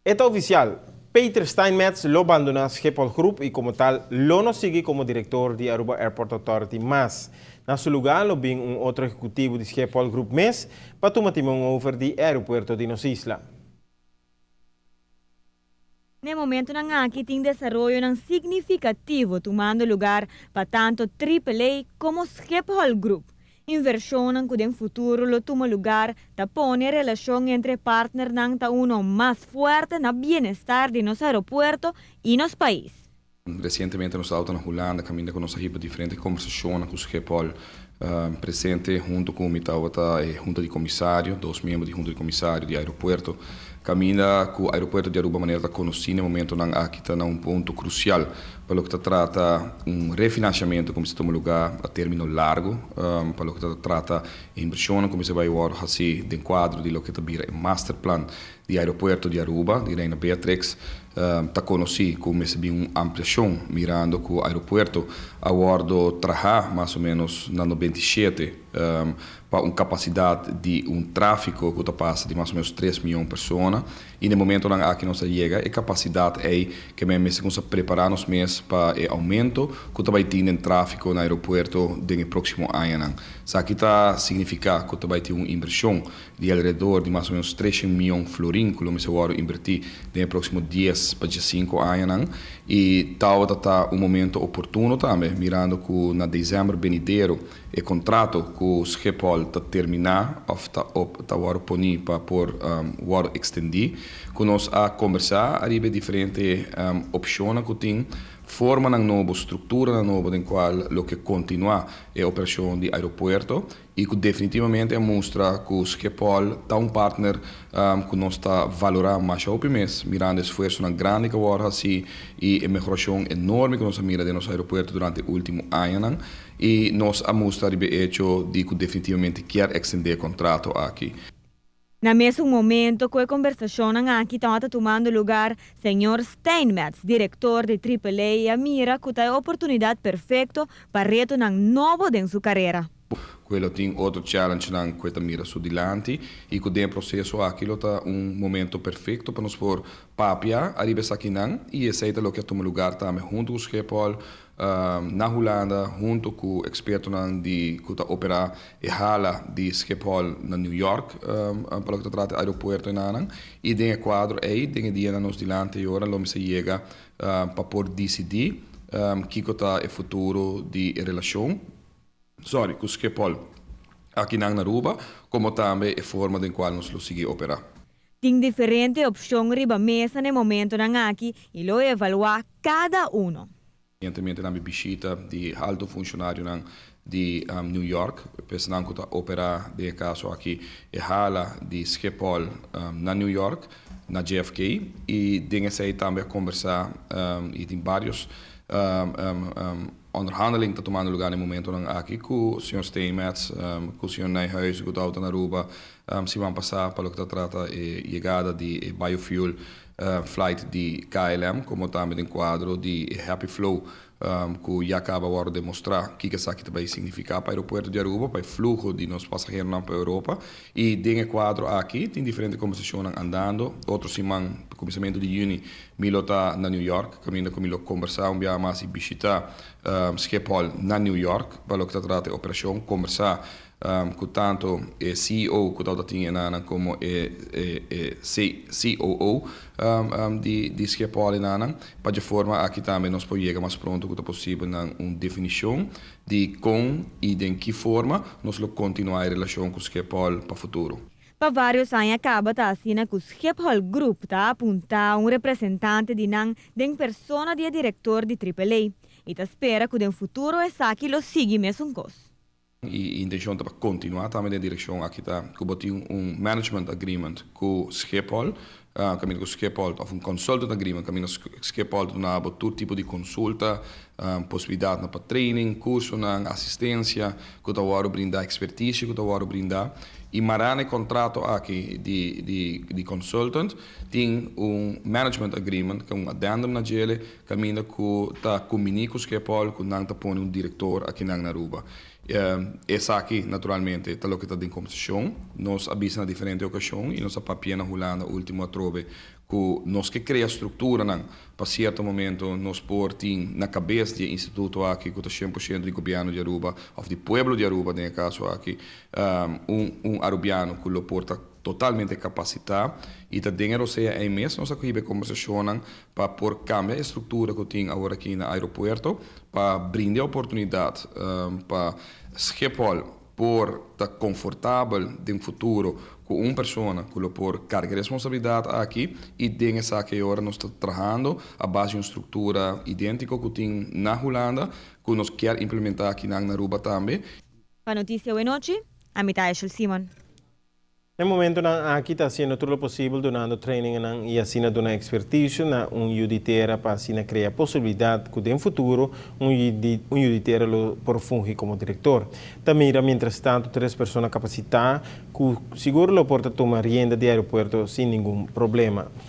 E ta oficial, Peter Steinmetz lo bandona Schiphol Group y como tal lo no sigui como director di Aruba Airport Authority mas. Na su lugar lo bin un otro ehecutivo di Schiphol Group mes pa tuma timon over di aeropuerto di nos isla. Na e momentonan aki tin desaroyonan significativo tumando lugar pa tanto AAA como Schiphol Group. Inversionnan cu den futuro lo tuma lugar ta pone relacion entre partnernan ta uno mas fuerte na bienestar di nos aeropuerto y nos pais. Recientemente nos tabata na Hulanda, caminda cu nos a hiba diferente conversacion cu Schiphol presente hunto cu mi tabata hunta di comisario, dos miembro di hunta di comisario di aeropuerto. Caminda cu aeropuerto di Aruba manera ta conoci na e momentonan aki ta na un punto crucial pa loke ta trata un refinanciamento cu mester tuma lugar a termino largo, pa loke ta trata e inversionnan cu mester bay wordo haci den cuadro di loke ta bira e masterplan di aeropuerto di Aruba, di Reina Beatrix. Ta conoci cu mester bin un ampliacion mirando cu aeropuerto a wordo traha mas o menos na 97 pa un capacidad di un trafico cu ta pasa di mas o menos 3 miyon persona y na e momentonan aki nos a yega e capacidad ey ke men mester cuminsa prepara nos mes pa e aumento cu ta bay tin den trafico na aeropuerto den e proximo añanan. Esaki ta significa cu ta bay tin un inversion di alrededor di mas o menos 300 miyon florin cu lo mester wordo inverti den e proximo 10 pa 15 añanan y tabata ta un momento oportuno tambe, mirando cu na december benidero e contrato cu Schiphol ta termina of ta op ta wordo poni pa por wordo extendi, cu nos a conversa ariba diferente opcionnan cu tin, formanan nobo, structuranan nobo den cual lo ke continua e operacion di aeropuerto y cu definitivamente a mustra cu Schiphol ta un partner cu nos ta valora mas hopi mes, mirando esfuersonan grandi cu a haci y e mehoracion enorme cu nos a mira den nos aeropuerto durante e ultimo añanan, y nos a mustra riba e hecho di cu definitivamente kier extende e contrato aki. Na mesun momento cu e conversacion aki tabata tumando lugar, señor Steinmetz, director di AAA, a mira cu ta e oportunidad perfecto pa retonan nobo den su carera. Cu lo tin otro challengenan cu ta mira su dilanti y cu den proceso aki lo ta un momento perfecto pa nos por papia ariba esakinan y esey ta loke a tuma lugar tambe hunto cu Schiphol na Hulanda, hunto cu expertonan di cu ta opera e hala di Schiphol na New York, pa loke ta trata aeropuerto nan, y den e cuadro ey den e dianan nos dilanti y ora lo mester yega pa por dicidi kico ta e futuro di e relacion, sorry, cu Schiphol aki na Aruba, como tambe e forma den cual nos lo sigui opera. Tin diferente opcion riba mesa na e momentonan aki y lo evalua cada uno. Evidentemente na bishita di alto funcionarionan di New York, personanan cu ta opera den e caso aki e hala di Schiphol na New York, na JFK, y den esey tambe a conversa y tin varios onderhandeling ta tumando lugar na e momentonan aki cu señor Steinmetz, cu señor Nijhuis, cu ta na Aruba siman pasa pa loke ta trata e yegada di e biofuel flight di KLM, como tambe den cuadro di Happy Flow, cu ya caba di demostra kico esaki tambe significa pa aeropuerto di Aruba, pa e fluho di nos pasaheronan pa Europa. Y den e cuadro aki tin diferente conversacion andando. Otro siman, cuminsamento di juni, mi lo ta na New York, caminda cu mi lo conversa un biaha mas y bishita Schiphol na New York, pa loke ta trata e operacion, conversa cu tanto e CEO cu ta tin einan como e COO di Schiphol einan, pa di forma aki tambe nos por yega mas pronto cu posibel na un definicion di con y den ki forma nos lo continua e relacion cu Schiphol pa futuro. Pa varios aña caba ta asina cu Schiphol Group ta apunta un representante di nan den persona di director di AAA y ta spera cu den futuro esaki lo sigui mesun cos. E intencion ta pa continua tambe den direccion aki ta cu bo tin un management agreement cu Schiphol, caminda cu Schiphol, of un consultant agreement, caminda Schiphol ta bo tur tipo di consulta, posibilidad pa training, cursonan, asistencia, cu ta wordo brinda, expertise cu ta wordo brinda. Y mará na e contrato aki di consultant, tin un management agreement, cu ta un addendum na dje, caminda cu ta comunica cu Schiphol, cu nan ta pone un director aki na Aruba. Esaki, naturalmente, ta loke ta den kombersashon. Nos a bisa na diferente okashon i nos a papia na Hulanda último atrobe ku nos ke krea strukturanan pa sierto momento nos por tin na kabes di instituto aki ku ta 100% di gobièrnu di Aruba òf di pueblo di Aruba, den e kaso aki, un arubiano ku lo por ta totalmente kapasitá. I ta den e rosea ei mes nos a hiba e kombersashonnan pa por kambia e struktura ku tin awor aki na aeropuerto pa brinda oportunidat pa Schiphol por ta konfortabel den futuro ku un persona ku lo por karga responsabilidat aki. I den esaki ora nos ta trahando a base di un struktura idéntiko ku tin na Hulanda ku nos ke implementá aki na Aruba tambe. Pa Noticia Nochi, ami ta Simon. Na e momentonan aki ta hasiendo tur lo posibel, dunando training i asina duna expertise na un yu di tera pa asina krea posibilidat ku den futuro un yu di tera lo por fungi komo direktor. Tambe, mientras tanto, tres persona kapasitá ku sigur lo por tuma rienda di aeropuerto sin ningun problema.